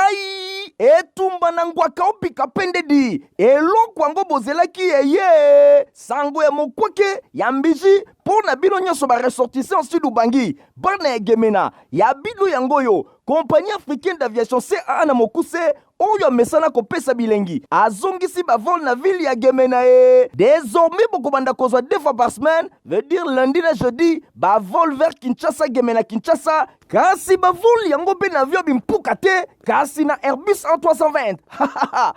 Ai! Etumba na ngwaka opika pendedi eloko yango bozelaki eye sango ya mokwake ya mbiji mpo na bino nyonso ba ressortissants Sud Ubangi bana ya Gemena ya bino yango oyo Compagnie africaine d'aviation CAA na mokuse oyo amesana kopesa bilengi azongisi ba vol na ville ya Gemena e désormais bokobanda kozwa deux fois par semaine, veut dire lundi na jeudi, ba vol vers Kinshasa, Gemena, Kinshasa. Kasi ba vol yango mpe na avion bimpuka te, kasi na Airbus A320.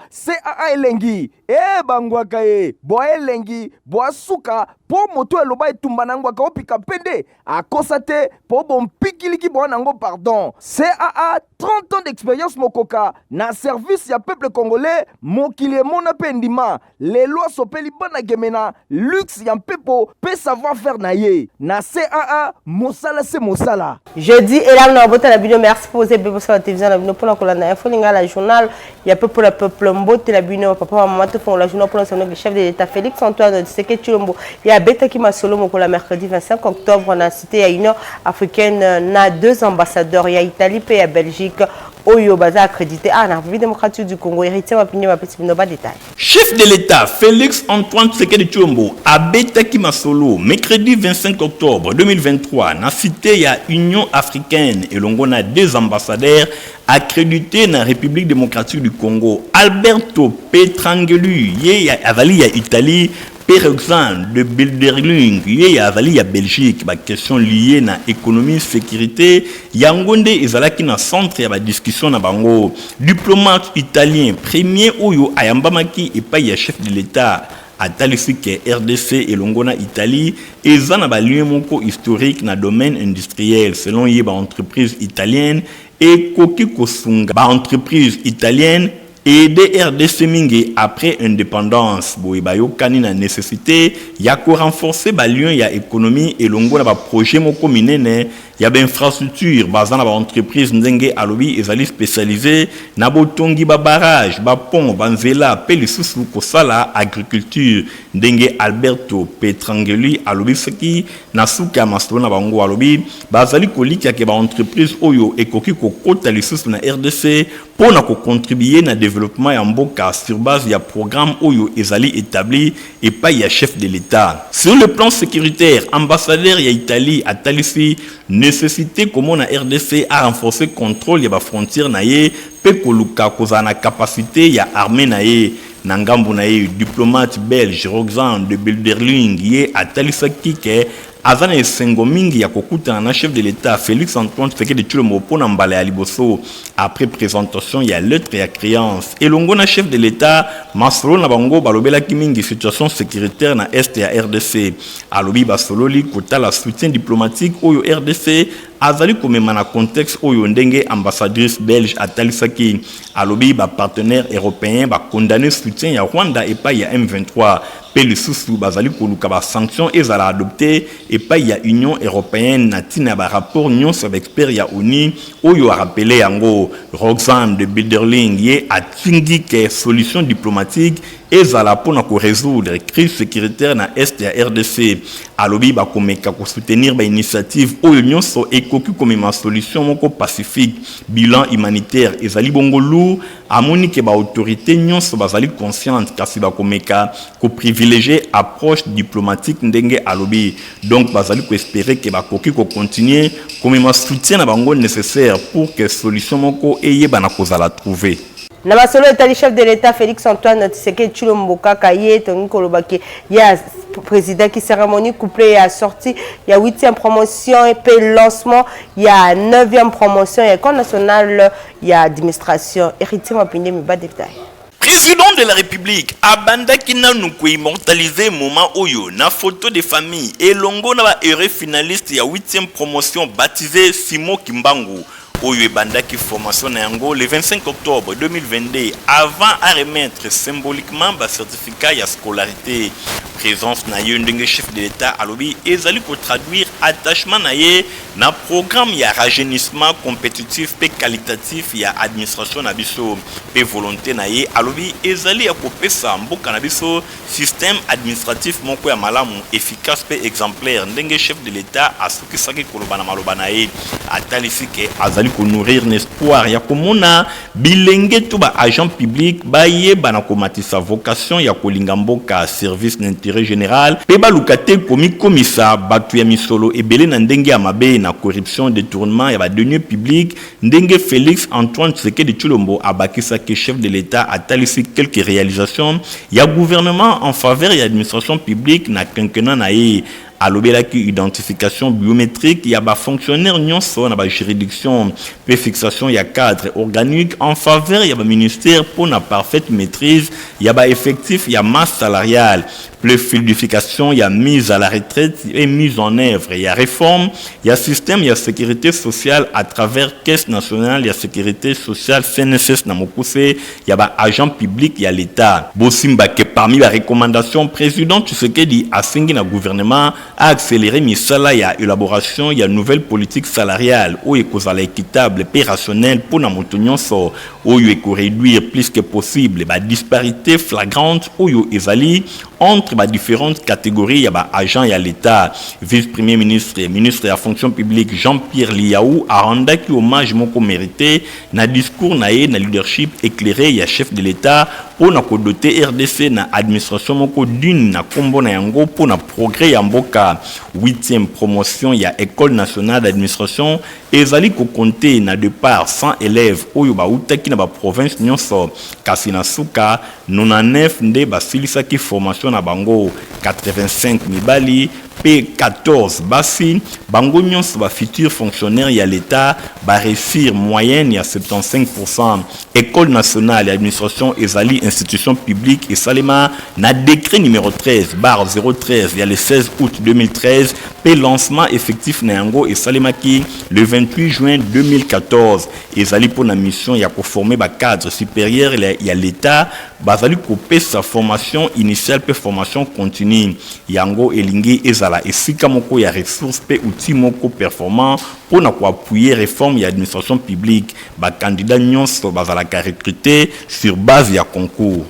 CAA elengi e bangwaka e bwa elengi bwa suka mpo moto eloba etumba na ngwaka opika mpende akosa te mpo bompikiliki bwa nango pardon. CAA, 30 ans d'expérience mokoka na service ya peuple congolais, mokili emona mpe ndima lelo asopeli bana Gemena luxe ya mpepo mpe savoir faire na ye na CAA, mosala se mosala. Jeudi elamu na mabota na bino. Merci pour ebe bosala télévision na bino mpona kolanda Info Lingala, journal ya peuple na peuple. Mbote na bino, papa, mama. Tofongola journal mpona sanoki chef de l'État Félix Antoine Tshisekedi Tshilombo ye abetaki masolo mokolo ya mercredi 25 octobre na cité ya Union africaine na deux ambassadeurs ya Italie mpe ya Belgique oyo baza accrédité na République démocratique du Congo. Héritier Mapinye bapesi bino badétail. Chef de l'État Félix Antoine Tshisekedi Tshilombo abetaki masolo mercredi 25 octobre 2023 na cité ya Union africaine elongo na deux ambassadeurs accrédités na République démocratique du Congo, Alberto Petrangeli, ye ya azali ya Italie, mpe Roxane de Bilderling, ye ya azali ya Belgique. Baquestion liée na économie, sécurité, yango nde ezalaki na centre ya badiscussion na bango. Diplomate italien premier oyo ayambamaki epai ya chef de l'État atalisi ke RDC elongo na Italie eza na balien moko historique na domaine industriel. Selon ye, baentreprise italienne ekoki kosunga baentreprise italienne aider RDC mingi après indépendance. Boye bayokani na nécessité ya korenforcer balien ya économie elongo na baprojet moko minene ya bainfrastructure. Baza na baentreprise, ndenge alobi, ezali spécialisé na botongi babarrage, bapont, banzela mpe lisusu kosala agriculture, ndenge Alberto Petrangeli alobi. Soki na suka ya masolo na bango, alobi bazali kolikiake baentreprise oyo ekoki kokota lisusu na RDC mpo na kocontribuer na développement ya mboka sur base ya programme oyo ezali établi epai ya chef de l'État. Sur le plan sécuritaire, ambassadeur ya Italie atalisi nécessité komona RDC a renforcer contrôle ya bafrontière na ye mpe koluka kozala na capacité ya armée na ye. Na ngambo na ye, diplomate belge Roxane de Bilderling, ye atalisaki ke aza na esengo mingi ya kokutana na chef de l'État Félix Antoine Tshisekedi Tshilombo mpo na mbala ya liboso. Après présentation ya lettre ya créance elongo na chef de l'État, masolo na bango balobelaki mingi situation sécuritaire na est ya RDC. Alobi basololi kotala soutien diplomatique oyo RDC azali komema na contexte oyo, ndenge ambassadrice belge atalisaki. Alobi bapartenaire européen bakondamner soutien ya Rwanda epai ya M23 mpe lisusu bazali koluka basanction ezala adopté epai ya Union européenne na ntina ya barapport nyonso ya baexpert ya ONU oyo arappeler yango. Roxane de Bilderling, ye atingi ke solution diplomatique ezala mpona korésoudre crise sécuritaire na est ya RDC. Alobi bakomeka kosoutenir bainitiative oyo nyonso ekoki komema solution moko pacifique. Bilan humanitaire ezali bongo lourd. Amoni ke baautorité nyonso bazali consciente, kasi bakomeka koprivilégier approche diplomatique, ndenge alobi. Donc bazali koespérer ke bakoki kocontinuer komema soutien na bango nécessaire pour que solution moko eyebana kozala trouvé. Na masolo etali chef de l'État Félix Antoine Tshisekedi Tshilombo kaka, ye tongi kolobaki ye présidaki cérémonie couplée ya sortie ya 8e promotion mpe lancement ya 9e promotion ya École nationale ya administration. Héritier Mapinde miba détail. Président de la République abandaki nanu koimmortaliser moment oyo na photo de famille elongo na baheureux finaliste ya 8e promotion baptisé Simon Kimbangu, oyo ebandaki formation na yango le 25 octobre 2022, avant à remettre symboliquement bacertificat ya scolarité. Présence na ye, ndenge chef de l'État alobi, ezali kotraduire attachement na ye na programme ya rajeunissement compétitif mpe qualitatif ya administration na biso. Mpe volonté na ye, alobi, ezali ya kopesa mboka na biso système administratif moko ya malamu, efficace mpe exemplaire. Ndenge chef de l'État asukisaki koloba na maloba na ye, atalisi ke azali konourrir na espoir ya komona bilenge to baagent public bayeba na komatisa vocation ya kolinga mboka, service na intérêt général, mpe baluka te komikomisa bato ya misolo ebele na ndenge ya mabe, na corruption, détournement ya badeniers publics. Ndenge Félix Antoine Tshisekedi Tshilombo abakisaki, chef de l'État atalisi quelques réalisations ya gouvernement en faveur ya administration publique na quinquennat na ye. Alobelaki identification biométrique ya bafonctionnaire nyonso na bajuridiction mpe fixation ya cadre organique en faveur ya baministère mpo na parfaite maîtrise ya baeffectif ya masse salariale, plus fluidification ya mise à la retraite et mise en œuvre ya réforme ya système ya sécurité sociale à travers Caisse nationale ya sécurité sociale, CNSS na mokuse, ya baagent public ya l'État. Bosimba ke parmi barecommandation, président Tshisekedi asengi na gouvernement accélérer misala ya élaboration ya nouvelle politique salariale oyo ekozala équitable mpe rationnelle mpo na moto nyonso, oyo ekoréduire plus que possible badisparité flagrante oyo ezali entre badifférentes catégories ya baagent ya l'État. Vice-premier ministre, ministre ya Fonction publique, Jean-Pierre Lihau, arendaki hommage moko mérité na discours na ye na leadership éclairé ya chef de l'État mpo na kodoter RDC na administration moko digne na nkombo na yango mpo na progrès ya mboka. 8e promotion ya École nationale d'administration ezali kocompter na départ 100 élèves oyo bautaki na baprovince nyonso, kasi na suka 99 nde basilisaki formation na bango, 85 mibali mpe 14 basi. Bango nyonso bafutur fonctionnaire ya l'État, baréussir moyenne ya 75. École nationale ya administration ezali institution publique esalema na décret numéro 13/013 ya le 16 août 2013, mpe lancement effectif na yango esalemaki le 28 juin 2014. Ezali mpo na mission ya koformer bacadre supérieur ya l'État. Bazali kopesa formation initiale mpe formation continue. Yango elingi ezala esika moko ya ressource mpe outil moko performant mpo na koappuyer réforme ya administration publique. Bakandidat nyonso bazalaka recruté sur base ya concours.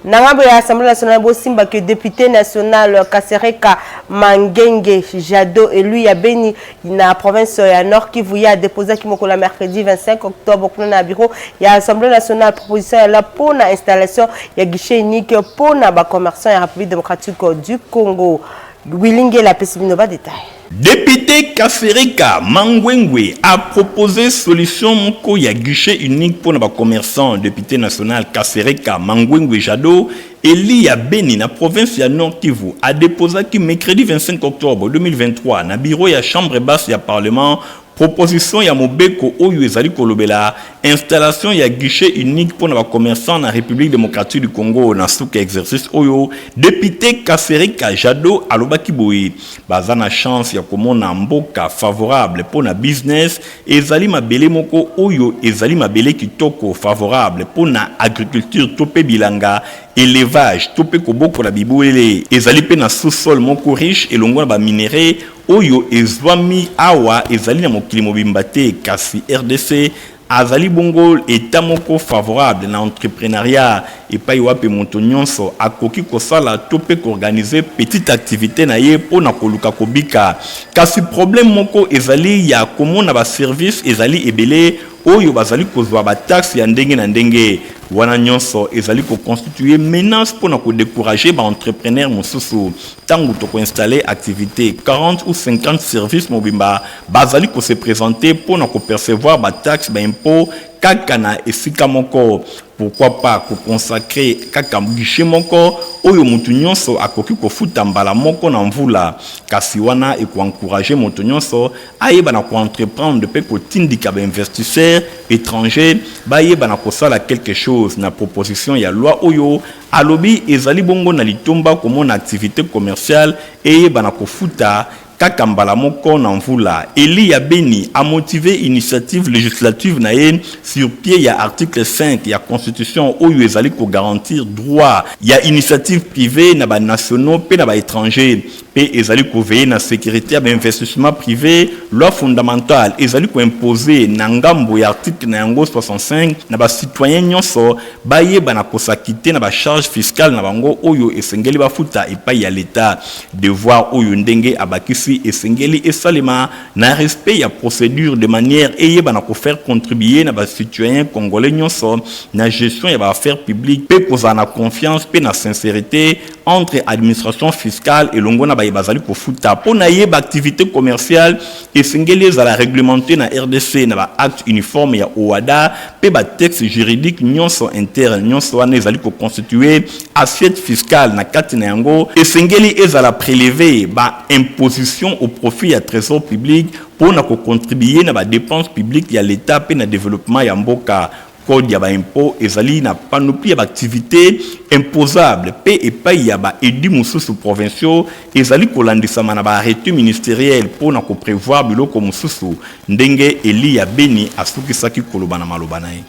Na ngambo ya Assemblée nationale, bosimba ke député national Kasereka Mangenge Jado, élu ya Beni na province ya Nord Kivu, ye adéposaki mokolo ya mercredi 25 octobre kuna na bureau ya Assemblée nationale proposition ya loi mpona installation ya guichet unique mpona bacommerçant ya République démocratique du Congo. Wilingela apesi bino badetail. Député Kasereka Mangwengwe a proposé solution moko ya guichet unique pour les commerçants. Député national Kasereka Mangwengwe Jado, élu ya Beni na province ya Nord Kivu, a déposé mercredi 25 octobre 2023 na bureau ya chambre basse ya parlement proposition ya mobeko oyo ezali kolobela installation ya guichet unique mpona bacommerçant na République démocratique du Congo. Na suka exercice oyo, député Kasereka Jado alobaki boye: baza na chance ya komona mboka favorable mpona business. Ezali mabele moko oyo ezali mabele kitoko, favorable mpona agriculture to mpe bilanga, élevage to mpe kobokola bibwele. Ezali mpe na sous-sol moko riche elongo na baminerai oyo ezwami awa, ezali na mokili mobimba te. Kasi RDC azali bongo état moko favorable na entrepreneuriat, epai wapi moto nyonso akoki kosala to mpe koorganiser petite activité na ye mpo na koluka kobika. Kasi problème moko ezali ya komona baservice ezali ebele oyo bazali kozwa bataxe ya ndenge na ndenge. Wana nyonso ezali koconstituer menace mpo na kodécourager baentrepreneur mosusu. Ntango tokoinstaller activité, 40 ou 50 service mobimba bazali kose présenter mpo na kopercevoir bataxe, baimpôt kaka na esika moko. Pourquoi pas koconsacrer kaka guichet moko oyo motu nyonso akoki kofuta mbala moko na mvula? Kasi wana ekoencourager moto nyonso ayeba na koentreprendre mpe kotindika bainvestisseur étranger bayeba na kosala quelque chose. Na proposition ya loi oyo, alobi, ezali bongo na litomba komona activité commerciale eyeba na kofuta kaka mbala moko na mvula. Eli ya Beni a motive initiative législative na ye sur pied ya article 5 ya constitution oyo ezali kogarantir droit ya initiative privée na banationaux mpe na baétranger mpe ezali koveiller na sécurité ya bainvestissement privé. Loi fondamentale ezali koimpose na ngambo ya article na yango 65 na bacitoyen nyonso bayeba na kos'acquitter na bacharge fiscale na bango oyo esengeli bafuta epai ya leta. Devoir oyo, ndenge abakisi, esengeli esalema na respect ya procédure de manière eyeba na kofaire contribuer na bacitoyen congolais nyonso na gestion ya baaffaire publique mpe kozala na confiance mpe na sincérité entre administration fiscale elongo na baye bazali kofuta. Mpo na ye, baactivité commerciale esengeli ezala réglementé na RDC na baacte uniforme ya OHADA mpe batexte juridique nyonso interne. Nyonso wana ezali koconstitue assiette fiscale na kati na yango esengeli ezala prélevé baimposition au profit ya trésor public mpo na kocontribue na badépense publique ya l'état mpe na développement ya mboka. Code ya baimpôt ezali na panoplie ya baactivité imposable mpe epai ya baédit mosusu provinciaux ezali kolandisama na baarrêté ministériel mpo na koprévoir biloko mosusu, ndenge Eli ya Beni asukisaki koloba na maloba na ye.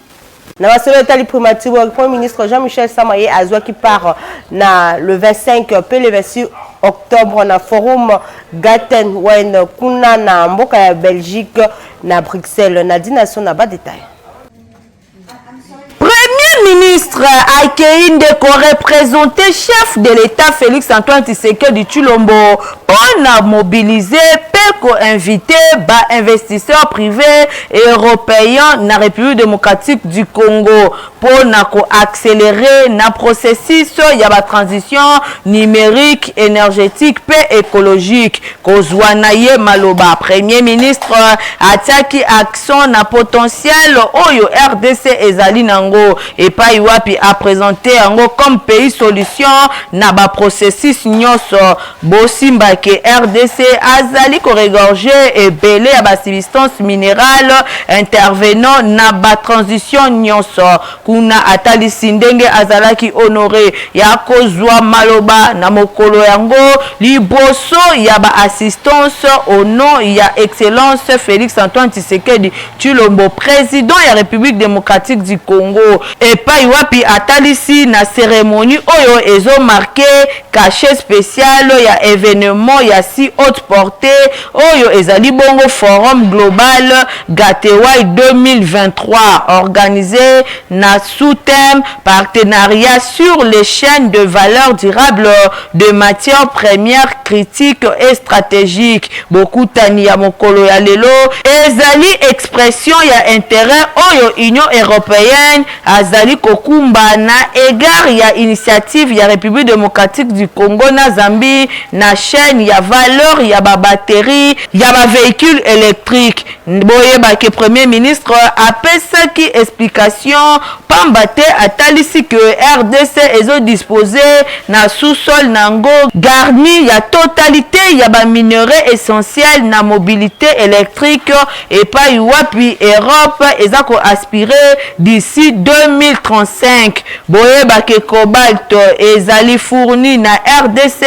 Na masolo etali primature, premier ministre Jean-Michel Sama ye azwaki part na le 25 mpe le 26 octobre na forum Gateway kuna na mboka ya Belgique, na Bruxelles. Na dination na badetail. Premier ministre akei nde koreprésente chef de l'État Félix Antoine Tshisekedi Tshilombo mpo na mobiliser mpe koinvite bainvestisseur privé européen na République démocratique du Congo mpo na koaccélérer na processus ya batransition numérique, énergétique mpe écologique. Kozwa na ye maloba, premier ministre atiaki accent na potentiel oyo RDC ezali nango, epai wapi aprésente yango comme pays solution na baprocessus nyonso. Bosimbake RDC azali koregorge ebele ya basubstance minérale intervenant na batransition nyonso. Kuna atalisi ndenge azalaki honoré ya kozwa maloba na mokolo yango liboso ya baassistance au nom ya Excellence Félix Antoine Tshisekedi Tshilombo, président ya République démocratique du Congo, epai wapi atalisi na cérémonie oyo ezomarquer cachet spécial ya événement ya si haute portée oyo ezali bongo Forum global Gateway 2023, organisé na sous-thème "Partenariat sur les chaînes de valeur durable de matières premières critiques et stratégiques". Bokutani ya mokolo ya lelo ezali expression ya intérêt oyo Union européenne azali kokumba na égard ya initiative ya République démocratique du Congo na Zambie na chaîne ya valeur ya babatterie ya bavéhicule électrique. Boyebaki premier ministre apesaki explication pamba te atalisi ke RDC ezodispose na sous-sol nango garni ya totalité ya baminerai essentiel na mobilité électrique, epai wapi Europe eza koaspire d'ici 2035. Boyebaki cobalt ezali fourni na RDC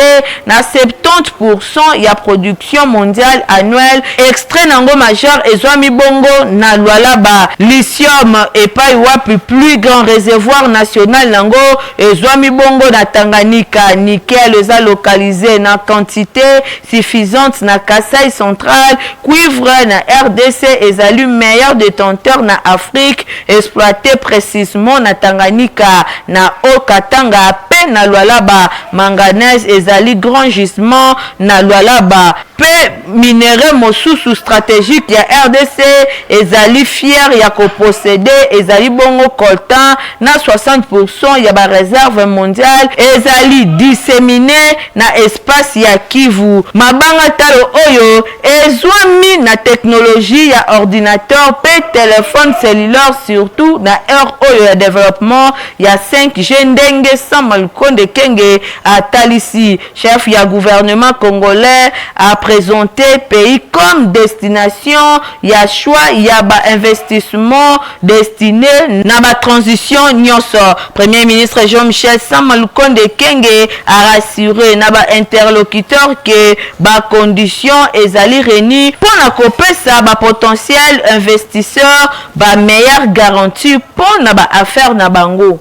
na 70% ya production mondiale annuelle. Extrait nango majeur ezwami bongo na Lualaba. Lithium, epai wapi plus grand réservoir national nango ezwami bongo na Tanganyika. Nickel eza localisé na quantité suffisante na Kasai central. Cuivre na RDC ezali meilleur détenteur na Afrique, exploité précisément na Tanganyika, na Haut-Katanga mpe na Lualaba. Manganèse ezali grand gisement na Lualaba. Mpe minerai mosusu stratégique ya RDC ezali fier ya koposséder ezali bongo coltan na 60% ya bareserve mondiale ezali disséminé na espace ya Kivu. Mabanga talo oyo ezwami na technologie ya ordinateur mpe téléphone cellulaire, surtout na ère oyo ya développement ya 5G, ndenge Sama Lukonde Kenge atalisi. Chef ya gouvernement congolais aprésente Kopresenter pays comme destination ya choix ya ba investissements destines na ba transitions nionso. Premier ministre Jean-Michel Sama Lukonde Kyenge a rassurer na ba interlocuteurs que ba conditions ezali reunies mpo na kopesa ba potentiels investisseurs ba meilleures garanties mpo na ba affaires na bango.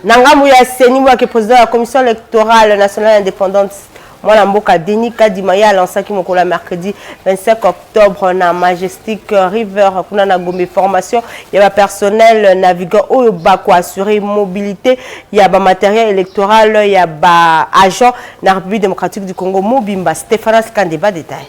Na ngambo ya CENI, mwake president ya Commission electorale nationale independante mwana mboka Denis Kadima ye alansaki mokolo ya mercredi 25 octobre na Majestic River kuna na Gombe formation ya ba personnel navigant oyo bako assurer mobilité ya ba matériel électoral ya ba agent na République démocratique du Congo mobimba. Stéphanas Kandeba détail.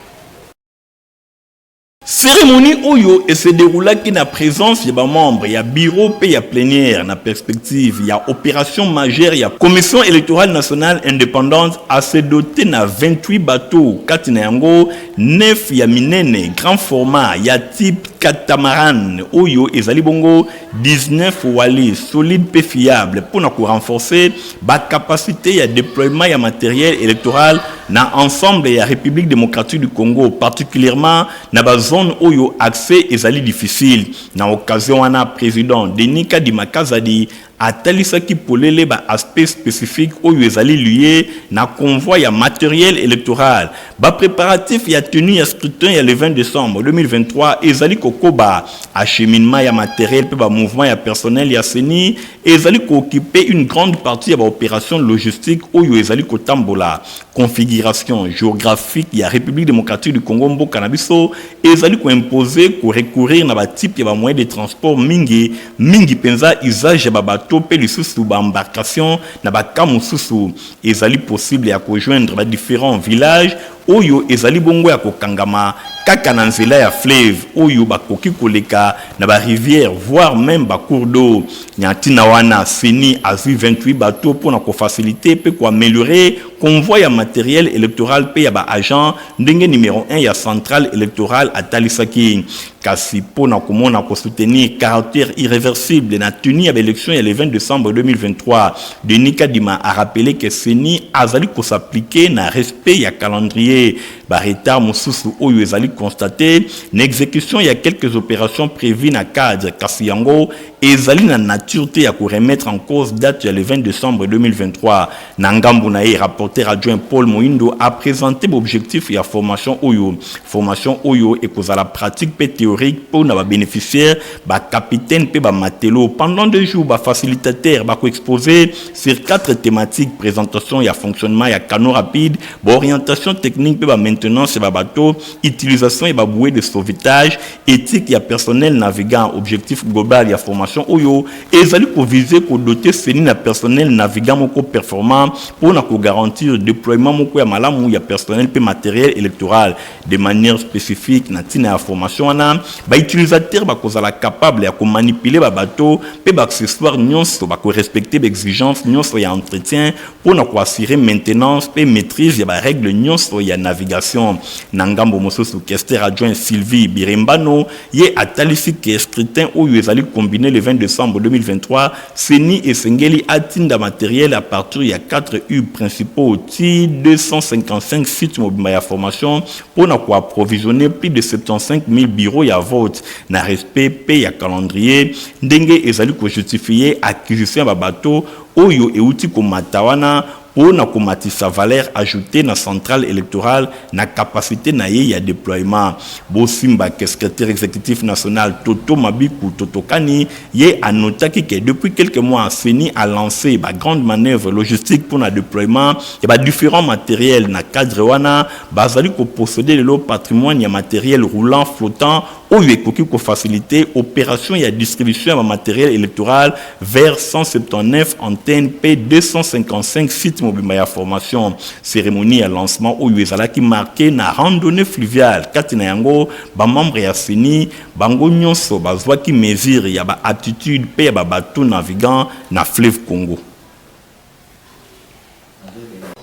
Cérémonie oyo e se deroulaki na présence ya ba membres ya bureau pe ya plénière na perspective ya opération majeure ya Commission électorale nationale indépendante a se doter na 28 bateaux kati na yango 9 ya minene grand format ya type catamaran oyo ezali bongo 19 wale solide pe fiable mpo na ko renforcer ba capacites ya deploiement ya materiel electoral na ensemble ya Republique democratique du Congo, particulièrement na ba zones oyo accès ezali difficile. Na occasion wana, President Denis Kadima Kazadi atalisaki polele ba aspects specifiques oyo ezali lies na convoi ya materiel electoral. Ba preparatifs ya tenue ya scrutin ya le 20 decembre 2023 ezali kokoba. Acheminement ya materiel mpe ba mouvements ya personnel ya ceni ezali ko occuper une grande partie ya ba operations logistiques oyo ezali kotambola. Configuration geographique ya Republique democratique du Congo, mboka na biso, ezali ko imposer ko recourir na ba types ya ba moyens de transport mingi, mingi mpenza usage ya ba bateaux mpe lisusu ba embarcations na ba cas mosusu. Ezali possible ya ko joindre ba differents villages oyo ezali bongo ya kokangama kaka na nzela ya fleuve oyo bakoki koleka na ba rivières voire meme ba cours d'eau. Na ntina wana, CENI azwi 28 bateaux mpo na ko faciliter mpe ko ameliorer convoi ya materiel electoral mpe ya ba agents, ndenge numero un ya centrale electorale atalisaki. Kasi mpo na komona ko soutenir caractère irreversible na tenue ya ba elections ya le 20 decembre 2023, Denis Kadima a rappeler que ceni azali ko s'appliquer na respect ya calendrier. Ba retards mosusu oyo ezali constater na execution ya quelques operations prevues na cadre, kasi yango ezali na nature te ya ko remettre en cause date ya le 20 decembre 2023. Na ngambo na ye, rapporteur adjoint Paul Moyindo a presenter ba objectifs ya formation oyo. Formation oyo ekozala pratique mpe theorique mpo na ba beneficiaires, ba capitaines mpe ba matelots. Pendant deux jours, ba facilitateurs bako exposer sur quatre thematiques, presentation ya fonctionnement ya canot rapide, ba orientations techniques mpe ba maintenance ya ba bateaux, utilisation ya ba bouées de sauvetage, ethique ya personnel navigant. Objectif global ya formation oyo ezali ko viser ko doter CENI na personnel navigant moko performant mpo na ko garantir deploiement moko ya malamu ya personnel mpe materiel electoral. De manière specifique, na ntina ya formation wana, ba utilisateurs bakozala capable ya ko manipuler ba bateaux mpe ba accessoires nionso, bako respecter ba exigences nionso ya entretien mpo na ko assurer maintenance mpe maitrise ya ba règles nionso ya navigation. Na ngambo mosusu, questeur adjoint Sylvie Birembano ye atalisi que scrutin oyo ezali combine le 20 decembre 2023, ceni esengeli atinda materiel à partir ya 4 hubs principaux tii 255 sites mobimba ya formation mpo na ko approvisionner plus de 75.000 bureaux ya vote na respect mpe ya calendrier ndenge ezali ko justifier acquisition ya ba bateaux oyo ewuti komata wana mpo na komatisa valeur ajoutee na centrale electorale na capacite na ye ya deploiement. Bosimba que secretaire executif national Toto Mabiku Totokani ye a notaki que depuis quelques mois CENI a lance ba grandes manoeuvres logistiques mpo na deploiement ya ba differents materiels na cadre wana bazali ko posseder lelo patrimoine ya materiel roulant, flottant oyo ekoki ko faciliter operation ya distribution ya ba materiel electoral vers 179 antennes mpe 255 sites mobimba ya formation. Ceremonie ya lancement oyo ezalaki marquee na randonnee fluviale kati na yango ba membres ya ceni bango nyonso bazwaki mesure ya ba aptitudes mpe ya ba bateaux navigants na fleuve Congo.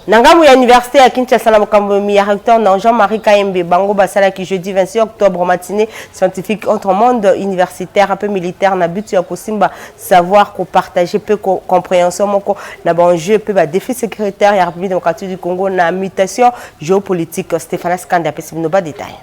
Na ngambo ya université ya Kinshasa na bokambi ya recteur na Jean-Marie Kayembe, bango basalaki jeudi 26 octobre matinée scientifique entre monde universitaire mpe militaire na but ya kosimba savoir, kopartager mpe compréhension moko na baenjeu mpe badéfi sécuritaire ya République démocratique du Congo na mutation géopolitique. Stéphanas Kande apesi bino badétail.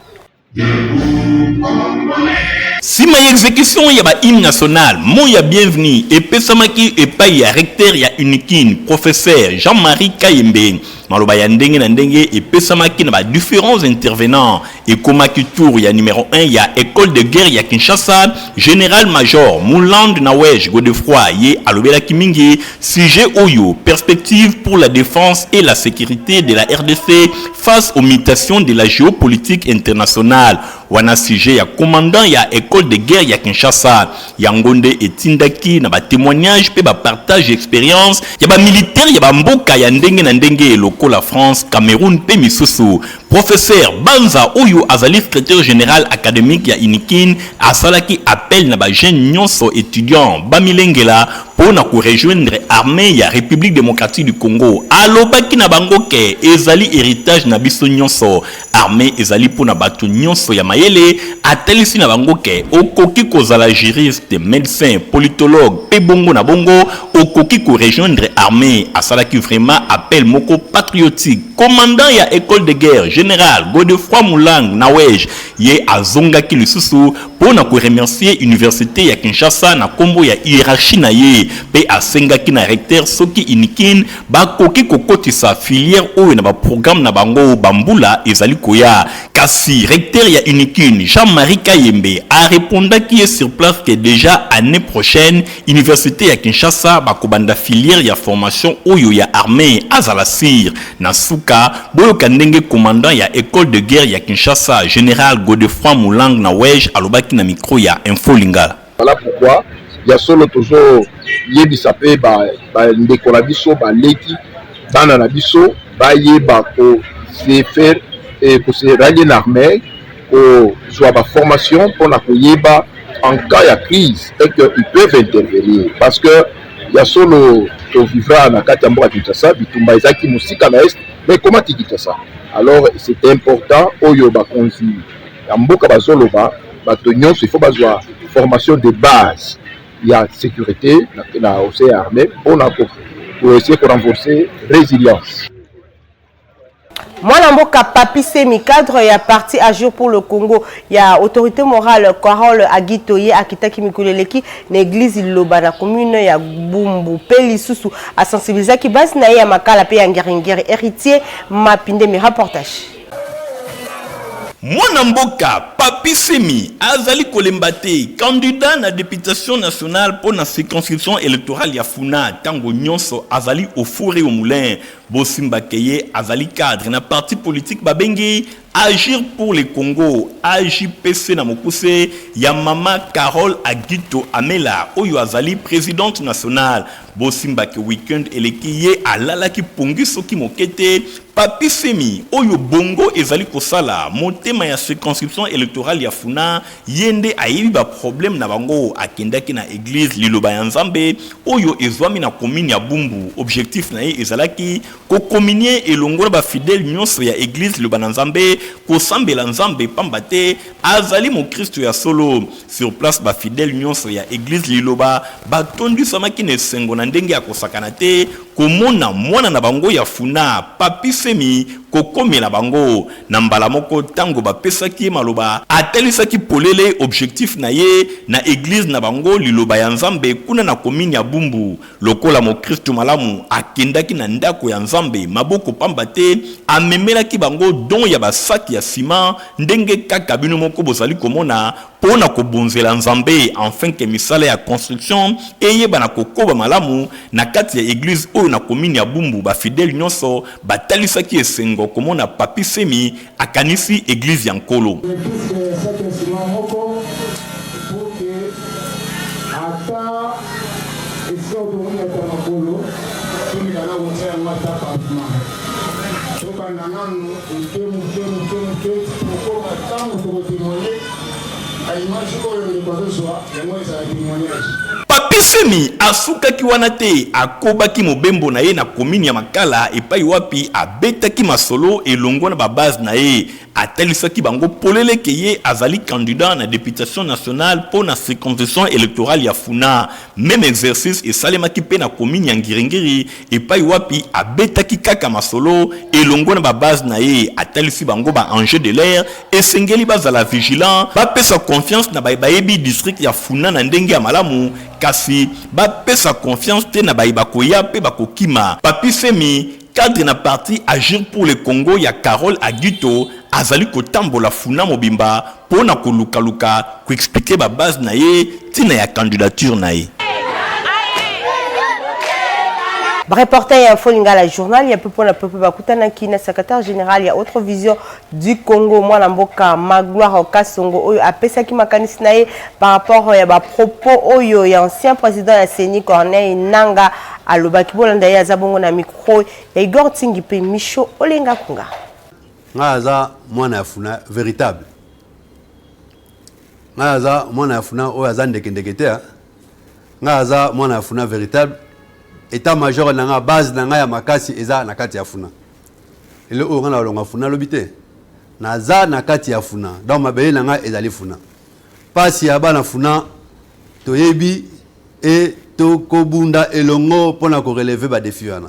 Nsima ya exécution ya bahymne national, mot ya bienvenue epesamaki epai ya recteur ya Unikin, professeur Jean-Marie Kayembe. Maloba ya ndenge na ndenge epesamaki na badifférents intervenants. Ekomaki tour ya numéro 1 ya école de guerre ya Kinshasa, général major Mouland Nawej Godefroy. Ye alobelaki mingi sujet oyo: perspective pour la défense et la sécurité de la RDC face aux mutations de la géopolitique internationale. Wana sujet ya commandant ya école de guerre ya Kinshasa. Yango nde etindaki na batémoignage mpe bapartage expérience ya bamilitaire ya bamboka ya ndenge na ndenge lokola France, Cameroun mpe misusu. Professeur Banza, oyo azali secrétaire général académique ya Unikin, asalaki appel na bajeune nyonso étudiant bamilengela mpo na korejoindre armée ya République démocratique du Congo. Alobaki na bango ke ezali héritage na biso nyonso, armée ezali mpo na bato nyonso ya mayele. Atalisi na bango ke okoki kozala juriste, médecin, politologue mpe bongo na bongo, okoki korejoindre armée. Asalaki vraiment appel moko patriotique. Commandant ya école de guerre, général Godefroy Moulang Nawej, ye azongaki lisusu mpo na koremercier université ya Kinshasa na nkombo ya hiérarchie na ye, mpe asengaki na recteur soki Unikin bakoki kokotisa filière oyo na baprogramme na bango bambula ezali koya. Kasi recteur ya Unikin, Jean-Marie Kayembe, arépondaki ye sur place ke déjà année prochaine université ya Kinshasa bakobanda filière ya formation oyo ya armée. Azala sûr. Na suka, boyoka ndenge commandant ya école de guerre ya Kinshasa, général Godefroy Moulang Nawej, alobaki na micro ya Info Lingala. Voilà pourquoi ya solo tozoyebisa mpe bandeko na biso, baleki, bana na biso, bayeba kose faire, kose rallier na armée, kozwa baformation mpona koyeba en cas ya crise et que ils peuvent intervenir, parce que ya solo tovivra na kati ya mboka Kinshasa, bitumba ezalaki mosika na Est, mais ekomati Kinshasa. Alors c'est important, oyo bakonzi ya mboka bazoloba, bato nyonso il faut bazwa formation de base ya sécurité na au sein ya armée mpona koessayer korenforcer résilience. Mwana mboka Papi Semi, cadre ya parti Agir pour le Congo ya autorité morale Carole Agito, ye akitaki mikolo eleki na église Liloba na commune ya Bumbu, mpe lisusu asensibilisaki basi na ye ya Makala mpe ya Ngeringeri. Héritier Mapindemi, reportage. Mwana mboka Papi Semi azali kolemba te, candidat na députation nationale mpo na circonscription électorale ya Funa. Ntango nyonso azali au four et au moulin. Bosimbake ye azali cadre na parti politique babengi Agir pour le Congo, AJPC na mokuse, ya mama Carole Agito Amela, oyo azali présidente nationale. Bosimbake weekend eleki, ye alalaki pongi soki moke te. Papi Semi, oyo bongo ezali kosala motema ya circonscription électorale ya Funa, ye nde ayebi baproblème na bango. Akendaki na église Liloba ya Nzambe oyo ezwami na commune ya Bumbu. Objectif na ye ezalaki kocommunier elongo na bafidèle nyonso ya église Liloba na Nzambe, kosambela Nzambe, pamba te azali mokristo ya solo. Sur place, bafidèle nyonso ya église Liloba batondisamaki na esengo na ndenge ya kosakana te komona mwana na bango ya Funa, Papi Semi, kokomela bango na mbala moko. Ntango bapesaki ye maloba, atalisaki polele objectif na ye na église na bango Liloba ya Nzambe kuna na commune ya Bumbu. Lokola mokristo malamu, akendaki na ndako ya Nzambe maboko pamba te. Amemelaki bango don ya basaki ya nsima, ndenge kaka bino moko bozali komona, mpo na kobonzela Nzambe afin ke misala ya construction eyebana kokoba malamu na kati ya église oyo na commune ya Bumbu. Bafidèle nyonso batalisaki esengo komona Papi Semi akanisi église ya Nkolo. Moko pour que ata esika tokomata makolo, tomeka na kotia yango ata pavement. Tobanda nanu moke moke moke moke, tokoma ntango tokotémoigner. Image oyo ndeko azozwa yango ezala témoignage. Papy Semi asukaki wana te, akobaki mobembo na ye na commune ya Makala epai wapi abetaki masolo elongo na ba base na ye. Atalisaki bango polele ke ye azali candidat na deputation nationale mpo na circonscription electorale ya Funa. Meme exercice esalemaki mpe na commune ya Ngiri-Ngiri epai wapi abetaki kaka masolo elongo na ba base na ye. Atalisi bango ba enjeux de l'heure, esengeli bazala vigilant, bapesa confiance na baye bayebi district ya Funa na ndenge ya malamu, kasi bapesa confiance te na baye bakoya mpe bakokima. Papy Semi, Cadre na parti Agir pour le Congo ya Carole Agito azali kotambola Funa mobimba mpo na kolukaluka ko expliquer ba bases na ye ntina ya candidature na ye. Ba reporter ya Info Lingala journal ya pepo na pepo bakutanaki na secrétaire général ya Autre Vision du Congo mwana mboka Magloire Kasongo oyo apesaki makanisi na ye par rapport ya ba propos oyo ya ancien président ya CENI Corneille Nanga alobaki. Bolanda ye, aza bongo na micro ya Igor Tingi mpe Micho Olenga Kunga. Ngai aza mwana ya Funa véritable. Ngai aza mwana ya Funa oyo aza ndekendeke te. Ngai aza mwana ya Funa véritable. État major na nga, base na ngai ya makasi eza na kati ya Funa. Lelo oyo ngai nalonga Funa lobi te, naza na kati ya Funa, donc mabele na ngai ezali Funa. Pasi ya bana Funa toyebi e tokobunda elongo mpona korelever badéfis wana,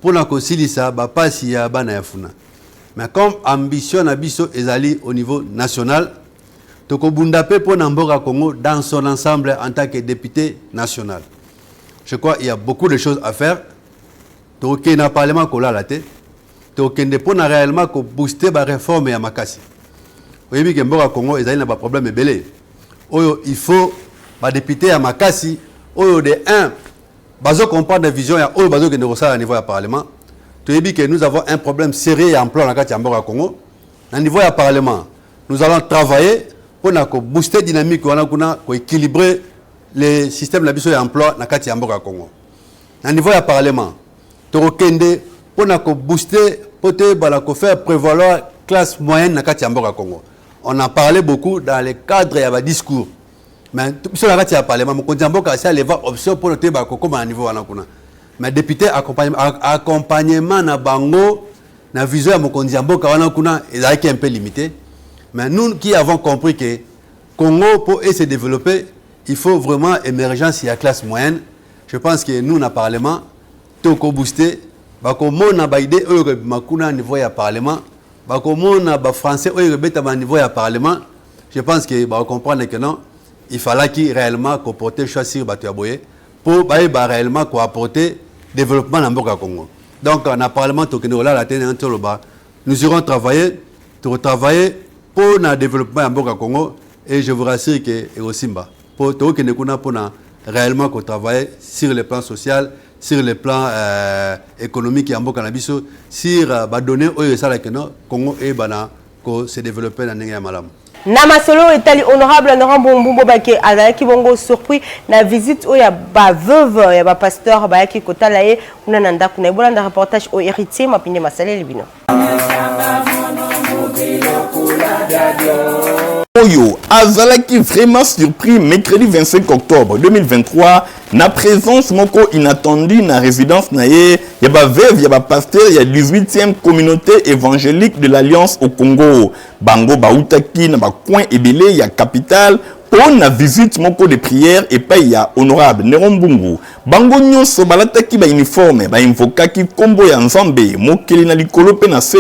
mpona kosilisa bapasi ya bana ya Funa. Mais comme ambition na biso ezali au niveau national, tokobunda mpe mpona mboka Congo dans son ensemble. En tant que député national, je crois il y a beaucoup de choses à faire. Tokokende na parlement kolala te, tokende mpona réellement kobooster baréforme ya makasi. Oyebi ke mboka Congo ezali na baproblème ebele oyo il faut badéputé ya makasi oyo de 1 bazocomprendre vision ya oyo bazokende kosala na niveau ya parlement. Toyebi ke nous avons un problème sérieux ya emploi na kati ya mboka ya Congo. Na niveau ya parlement, nous allons travailler mpona kobooster dynamique wana kuna, koéquilibrer le système na biso ya emploi na kati ya mboka ya Congo. Na niveau ya parlement, tokokende mpona kobooster mpo toyebala kofaire prévaloir classe moyenne na kati ya mboka ya Congo. On en parlait beaucoup dans le cadre ya badiscours, mais biso na kati ya parlement, mokonzi ya mboka asi alever option mpona toyeba kokóma na niveau wana kuna. Mais député, accompagnement na bango na vision ya mokonzi ya mboka wana kuna ezalaki un peu limité. Mais nous qui avons compris que Congo, pour se développer, il faut vraiment émergence ya classe moyenne, je pense que nous, na parlement, tokobooster. Bakomona baidées oyo ekobima kuna niveau ya parlement, bakomona bafrançais oyo ekobetama niveau ya parlement. Je pense que bakocomprendre que non, il fallaki réellement koporter choix sur bato ya boye mpo bayeba réellement koapporter développement na mboka ya Congo. Donc na parlement, tokende kolala te. Ndenge toloba, nous irons travailler, tokotravailler mpo na développement ya mboka Congo et je vous rassure que ekosimba, mpo tokokende kuna mpona réellement kotravailler sur le plan social, sur le plan économique ya mboka na biso, sur badonnées oyo esalaki no Congo eyebana kose développer na ndenge ya malamu. Na masolo etali honorable Laurent Mbumbu Bake, azalaki bongo surpris na visite oyo ya baveuve ya bapasteur bayaki kotala ye kuna na ndako na ye. Bolanda reportage oyo Héritier Mapinde masaleli bino. Oyo azalaki vraiment surpris mercredi 25 octobre 2023 na présence moko inattendue na résidence na ye ya baveuve ya bapasteur ya 18e Communauté évangélique de l'Alliance au Congo. Bango bautaki na bacoin ebele ya capitale mpo na visite moko de prière epai ya honorable Nero Mbungu. Bango nyonso balataki bauniforme, bainvokaki nkombo ya Nzambe mokeli na likolo mpe na se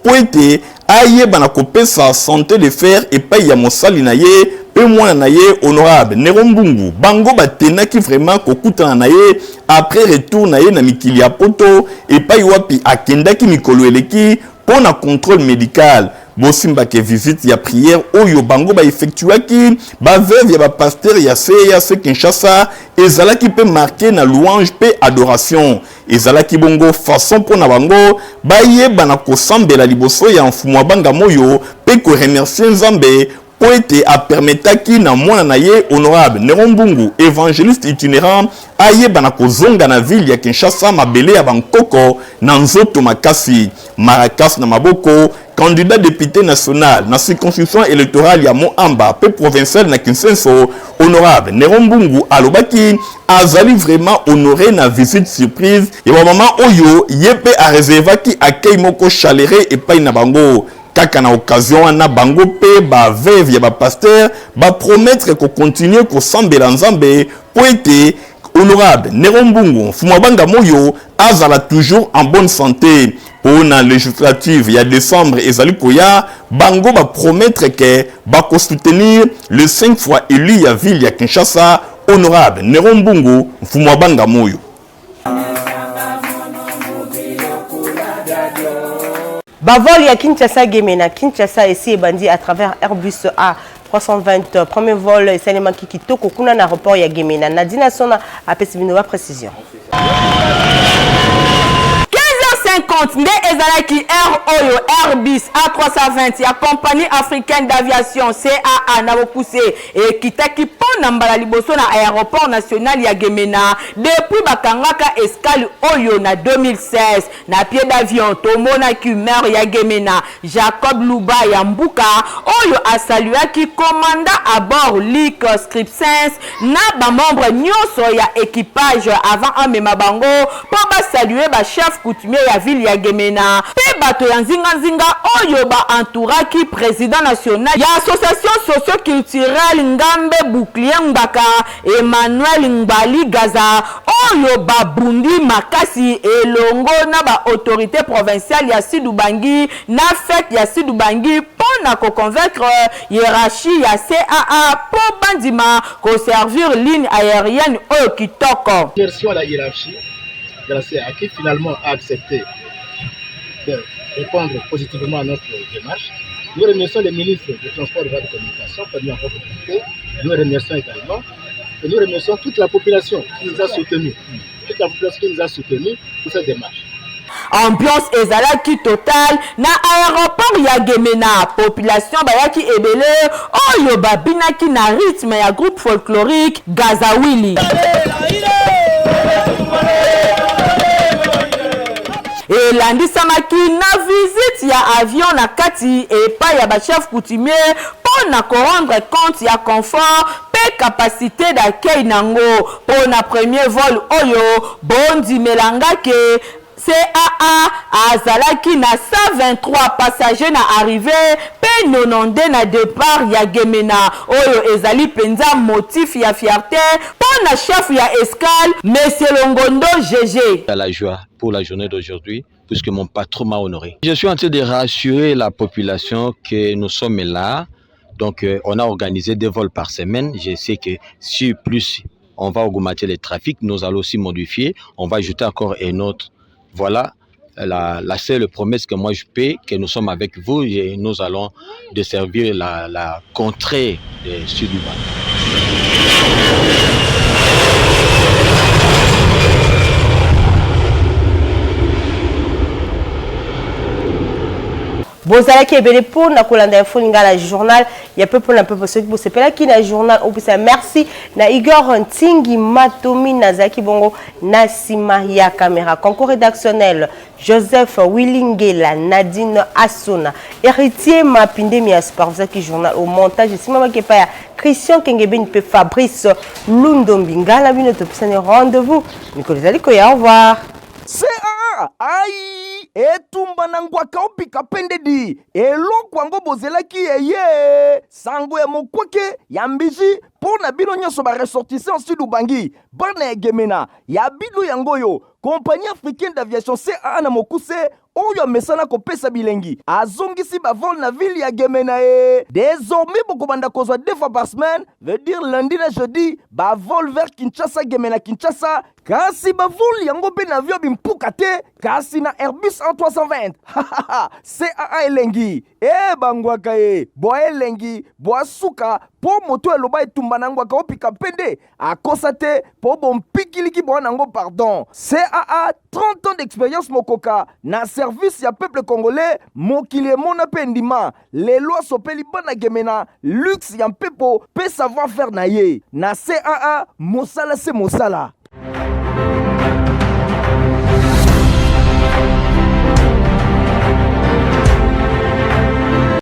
mpo ete ayeba na kopesa santé de fer epai ya mosali na ye mpe mwana na ye honorable Nero Mbungu. Bango batenaki vraiment kokutana na ye après retour na ye na mikili ya Poto epai wapi akendaki mikolo eleki mpo na contrôle médical. Bosimbake visite ya prière oyo bango baeffectuaki, baveuve ya bapasteur ya CEAC Kinshasa, ezalaki mpe marqué na louange mpe adoration. Ezalaki bongo façon mpo na bango bayeba na kosambela liboso ya mfumu ya bangamoyo mpe koremercier Nzambe mpo ete apermetaki na mwana na ye honorable Nero Mbungu, évangéliste itinérant, ayeba na kozonga na ville ya Kinshasa, mabele ya bankoko, na nzoto makasi, maracas na maboko. Candidat député national na circonscription électorale ya Mont-Amba pe provincial na Kinsenso, honorable Nero Mbungu alobaki azali vraiment honoré na visite surprise ya ba mama oyo ye pe a reservaki accueil moko chaleureux epai na bango. Kaka na occasion wana bango pe ba veuve ya ba pasteurs ba promettre ko continuer kosambela Nzambe po ete honorable Nero Mbungu Mfumu Abanga Moyo azala toujours en bonne santé. Po na legislative ya decembre ezali koya, bango ba promettre que bako soutenir le 5 fois elu ya ville ya Kinshasa, honorable Nero Mbungu Mfumu Abanga Moyo. Ba vol ya Kinshasa Gemena Kinshasa esi ebandi à travers Airbus A 320 premier vol esalemaki kitoko kuna na aéroport ya Gemena. Nadine Asona apesi bino ba précision. 15h50 nde ezalaki heure oyo Airbus A320 ya Compagnie africaine d'aviation CAA na bokuse ekitaki mpo na mbala liboso na aeroport national ya Gemena depuis bakangaka escale oyo na 2016. Na pied d'avion, tomonaki maire ya Gemena, Jacob Lubaya Mbuka, oyo a saluaki commandant à bord Luc Scripsens na ba membres nionso ya equipage avant amema bango mpo ba saluer ba chefs coutumiers ya ville ya Gemena mpe bato ya nzinga nzinga oyo ba entouraki president national ya association socio-culturelle Ngambe Bouclier Ngbaka Emmanuel Ngbali Gaza oyo babundi makasi elongo na ba autorites provinciales ya Sud-Ubangi na fete ya Sud-Ubangi mpo na ko convaincre hierarchie ya CAA mpo bandima ko servir ligne aerienne oyo kitoko. Remercions la hiérarchie de la CAA qui finalement a accepté de répondre positivement à notre démarche. Nous remercions le ministre des Transports et de la Communication pour nous avoir contacté. Nous remercions également et nous remercions toute la population qui nous a soutenus, toute la population qui nous a soutenus pour cette démarche. Ambiance ezalaki totale na aeroport ya Gemena, population bayaki ebele oyo babinaki na rythme ya groupe folklorique Gazawili. Elandisamaki na visite ya avion na kati epai ya ba chefs coutumiers mpo na ko rendre compte ya confort mpe capacite d'accueil nango mpo na premier vol oyo. Bondimela nga que CAA azalaki na 123 passagers na arrivee mpe 92 na depart ya Gemena, oyo ezali mpenza motif ya fierte mpo na chef ya escale, Monsieur Longondo GG. À la joie pour la journée d'aujourd'hui puisque mon patron m'a honoré. Je suis en train de rassurer la population que nous sommes là. Donc, euh, on a organisé deux vols par semaine. Je sais que si plus on va augmenter le trafic, nous allons aussi modifier, on va ajouter encore un autre. Voilà la, la seule promesse que moi je paie, que nous sommes avec vous et nous allons desservir la, la contrée de Sud-Uban. Bozalaki ebele po na kolanda info lingala journal ya peuple na peuple. Soki bosepelaki na journal opesa merci na Igor Ntingi Matomi, nazalaki bongo na sima ya camera. Concours rédactionnel Joseph Willingela, Nadine Asona, Héritier Mapindemi ya supervisaki journal au montage esimamaki epai ya Christian Kengebeni mpe Fabrice Lundombi. Ngai na bino topesani rendez-vous mikolo ezali koya. Au revoir. CAA ai etumba na ngwaka opika pende di eloko yango bozelaki eye sango ya mokwake ya mbiji mpo na bino nyonso ba ressortissants sud ubangi bana ya gemena ya bino yango oyo Compagnie africaine d'aviation CAA na mokuse oyo amesana kopesa bilengi azongisi ba vol na ville ya Gemena e désormais bokobanda kozwa deux fois par semaine, veut dire lundi na jeudi, ba vol vers Kinshasa Gemena Kinshasa, kasi ba vol yango mpe na avion bimpuka te kasi na Airbus A320. CAA elengi e bangwaka e bwa elengi bwa suka mpo moto eloba etumba na ngwaka opika mpende akosa te po bompikiliki bwa nango pardon. CAA 30 ans d'experience mokoka na service ya peuple congolais, mokili emona pe endima lelo asopeli bana gemena luxe ya mpepo pe savoir faire na ye na CAA mosala se mosala.